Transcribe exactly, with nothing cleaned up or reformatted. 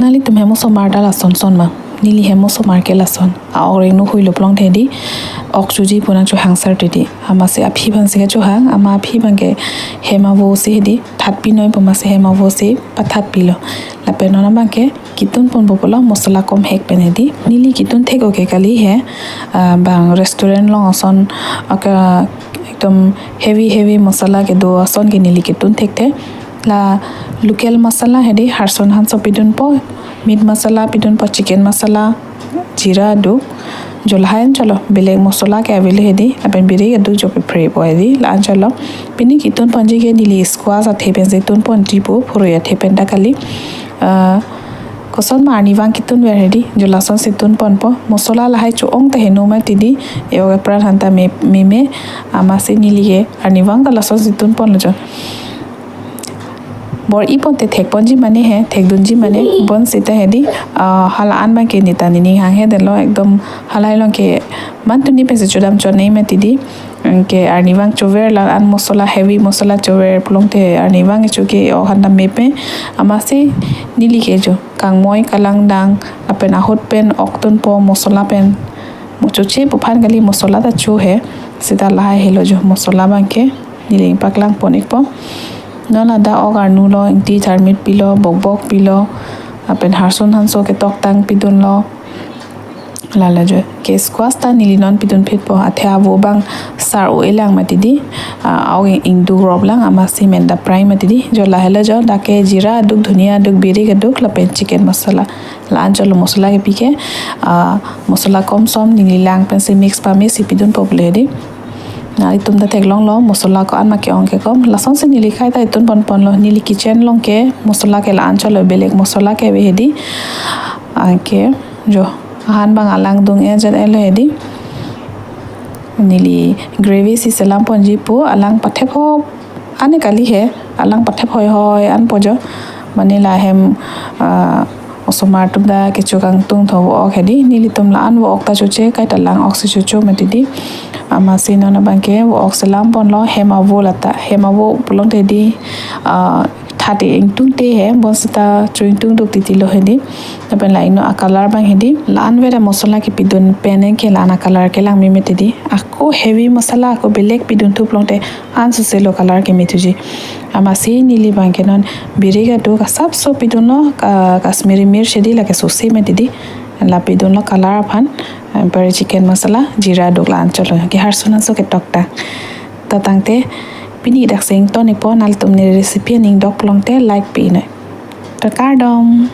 Nanglitum hem osomar ta lason son ma? Neli hem osomar ke lason. A-ok rengno huilo pulote di, ok choji pu nangchohang sar titi. Amatsi aphi aphan si kachohang, amat aphi abang ke hem avo si hedi thatpi noi pu, amatsi hem avo si pathatpilo. Lapen non abang ke ketun ponpo pulo, mosola komhek pen hedi. Neli ketun thek-o ke kali he, ah, bang restaurant along ason, aka ekdom heavy heavy mosola kedo ason ke neli ketun thekthe. La local masala hedi, harson hanso pidunpo, meat masala pidunpo, chicken masala, jira aduk, jo lahai anchotlo, belek mosola ke avelo hedi, lapen birik aduk jo pepre po hedi, la anchotlo. Pini ketun ponji ke neli squash athe pensi tun ponji pu, phurui athe pen ta kali. Ah, koson ma arnivang ketun ver hedi, jo lasonsi tun ponpo. Mosola lahai cho-ong ta heno mati di, e-ok epran aphan ta me, meme, amatsi neli ke arnivang ta lasonsi tun ponlo jo. Bor-i ponte thek ponji mane he, thekdunji mane, bonsita hedi, ah, hala an abang ke neta nening hanghe detlo, ekdom halahai along ke man tuni pensi chodam chot nei mati di. Anke arnivang chover la an mosola, heavy mosola chover pulote arnivang kecho ke ok aphan ta meme, amatsi neli ke jo kangmoi kalangdang, lapen ahut pen ok tunpo, mosola pen mo choche pu aphan kali, mosola ta cho he. Seta lahai helo jo mosola abang ke, neli nangpaklang pon-ikpo. Non ladak ok arnu lo, ingti tharmit pilo, bokbok pilo, lapen harson hanso ketoktang pidunlo. Lalo jo ke squash ta neli non pidun phitpo, athe avo abang sar o-e lang mati di, ah, ok ingduk rop lang, amatsi men ta prai mati di. Jo lahelo jo, dak ke jira aduk, dhania aduk, birik aduk, lapen chicken masala. La anchotlo mosola kepi ke, ah, mosola komsom neli lang pensi mix pame si pidunpo pu le hedi. Nanglitum ta theklonglo, mosola ko-an ma ke-ong kekom. Lasonsi neli kaita tun pon ponlo, neli kitchen along ke mosola ke la anchotlo, belek mosola ke ave hedi. Anke jo ahan abang alang dung-e jat-etlo hedi. Neli gravy si selam ponji pu, alang pathep ho ane kali he, alang pathep hoi hoi anpo jo. Mane la hem, ah, osomar atum ta kecho kangtung tho vo-ok hedi. Nelitum la an vo-ok ta choche, kaita lang ok si chocho mati di. Amatsi non abang ke vo-ok selam ponlo, hem avo lata. Hem avo pulote di, ah, that ingtungte he, bonsita cho-ingtung duk titilo hedi. Lapen la ingno a-color abang hedi. La an vera mosola kepidun pen ke la an a-color kelang meme titi di. Ako heavy masala ako belek pidunthu pulote ansose lo color kemethuji. Amatsi neli abang ke non birik aduk asapso pidunlo, ka-, Kashmiri mirch hedi, lake sose mati di. La pidunlo color aphan, eh, per chicken masala, jira aduk la anchotlo. Ke harson hanso ketoktang. To tangte, pini daksi ington-ikpo, nanglitum ne recipe aning dok pulote like pi noi. To kardom.